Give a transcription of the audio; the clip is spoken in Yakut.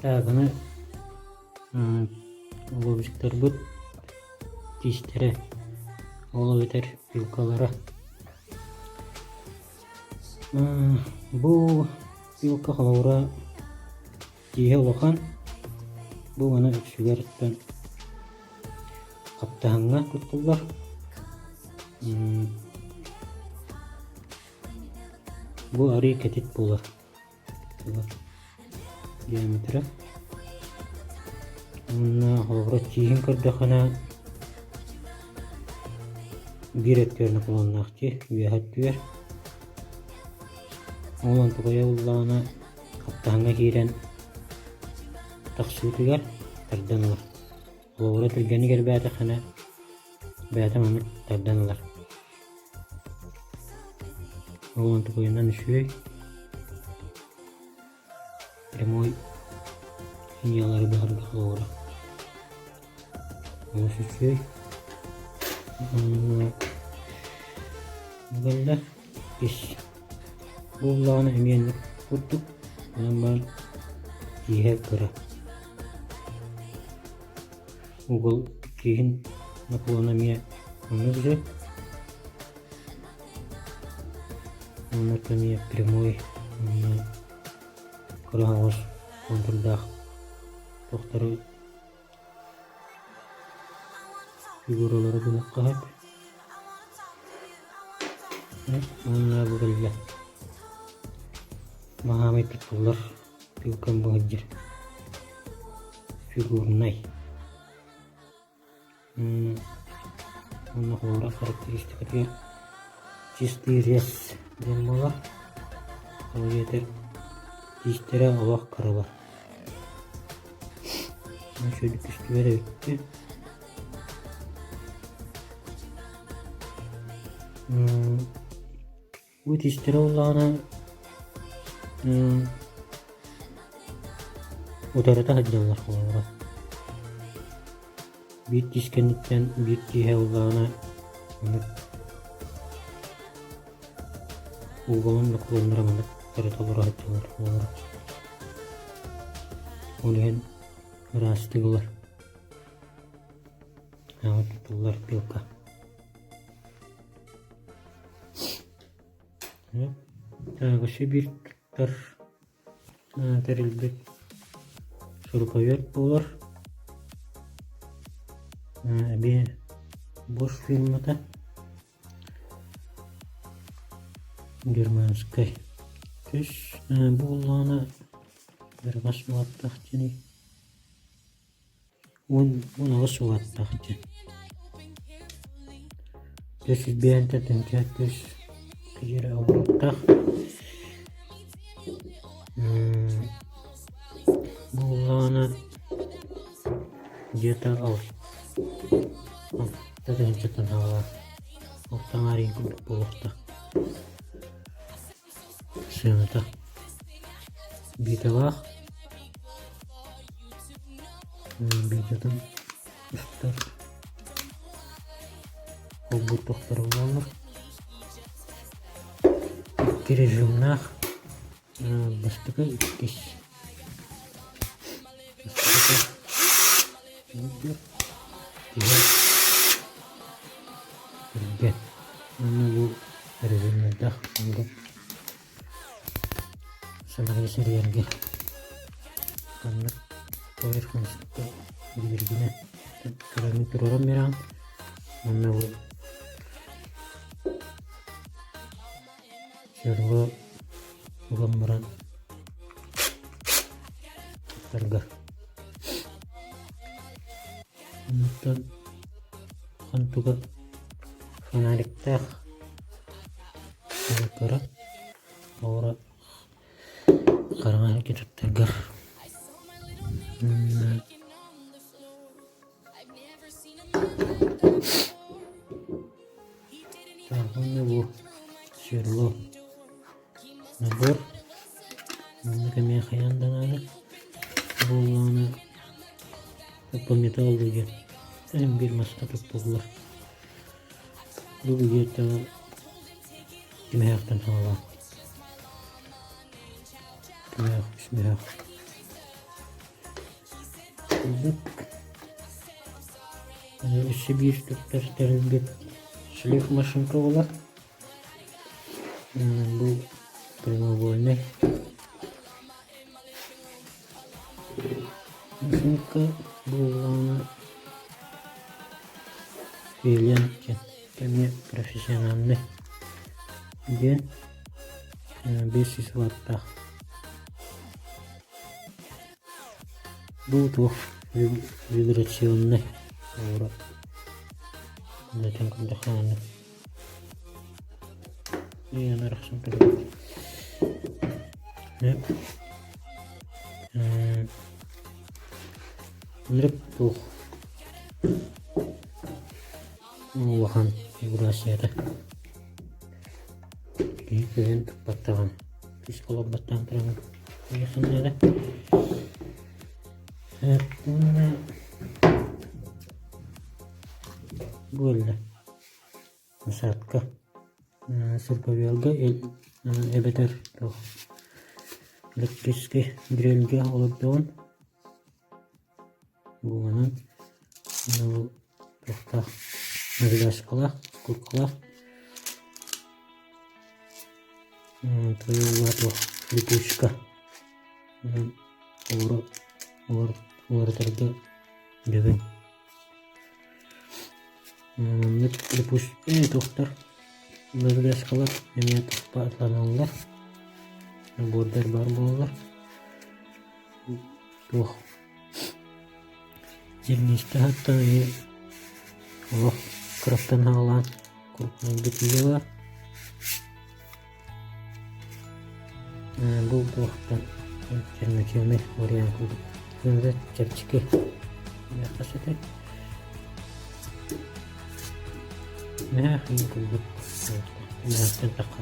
Так, аны лобзиктарбыт тиистэрэ, ол эбэтэр вилкалара. Бу вилка холобура тииһэ улахан, бу маны үксүгэр хаптаһыҥҥа туттуллар. Бу арыы кэтит буолар. Диаметра. Уонна холобура тииһин көрдөххүнэ биир өттүгэр наклоннаах дии, үөһэ өттүгэр. Ол онтукайа ыллаҕына хаптаһыҥҥа киирэн тахсыытыгар тардан ылар. Холобура түргэнник эрбээтэххинэ бэйэтэ маннык тардан ылар. Ол онтукайынан үчүгэй. Прямой линиялары быһарга холобура. Олус үчүгэй. Уонна бу ис Буоллаҕына эмиэ оннук курдук, онон баран тииһэ кыра. Угол тииһин наклона эмиэ оннук сөп. Онно эмиэ прямой уонна кыра оҕус контурдаах тохтору Фигуралары гыныахха сөп. Уонна бу кэллэ. Маһаамай туттуллар пилкам бу сылдьар. Фигурнай. Уонна холобура характеристикатыгар чистый рез диэн буолар. Ол диэтэр тиистэрэ олох кыралар. Үчүгэйдик көстүбэт эбиттэр. Бу тиистэрэ буоллаҕына утарыта сылдьаллар холобура. Биир тиис кэнниттэн биир тииһэ буоллаҕына маннык уголун наклоннара маннык утарыта олоро сылдьаллар холобура. Ол иһин ыраастык ылар. Аҕа тутуллар пилка. Өссө биир туттар тэрилбит шуруповерт буолар. Эбии Bosch фирмата. Германскай. Түс буоллаҕына дырҕас уоттаах диэний 18 уоттаах диэн. Түс илбиэнтэ тынча түс киирэ обуруттаах. Буоллаҕына где-то 6 тыһыынчаттан саҕалаан алта аҥаар курдук буолуохтаах. Сыаната биитэлээх биитэтин устар холбуур тохторо буолаллар. Икки режимнээх бастакы иккис бастакыта Тиһэх түргэн уонна бу режимнэрдээх оннук саҥарыы сэрийэргэ ханнык поверхностка билигиргинэ көрөҥҥүн туруоран биэрэҕин уонна бу сверло уган баран туттарга Онтон хантуга фонариктаах кыра оҕура хараҥа иһирдьэ туттаргар уонна бу сверло набор маннык эмиэ хайаан да наада буоллаҕына по металлу диэн эҥин биир маска туттуллар бу где-то кимээхтэн саҕалаан кимээх үс мөһөөх. Курдук өссө биир туттар тэрилбит шлиф машинка буолар. Бу прямоугольнай машинка буоллаҕына Филин диэн эмиэ профессиональный диэн 500 ваттаах. Бу туох вибрационнай оҕуруот үлэтин көрдөххө арахсан турар. Ынырык туох улахан вибрацията киһи кыайан туппаттаҕын үс олорботтоон туран улаханнаада. Уонна буолла насадка сырковелга эбэтэр электрическэй дрельгэ олордоҕун Буоланан бу туохтаах навигашкалаах, куркалаах твоего туох липучка уларытарга дөбөҥ. Маннык липуч туохтар навигашкалар эмиэ туспа атланаллар, набордар баар буолаллар. Туох Зернистаһыттан и олох кыраттан саҕалаан крупнайга тиийэ бар. Бу туохтан альтернативный вариант курдук. Сыаната чэпчэки диэххэ сөп. Мээх курдук мээхтэн тахха.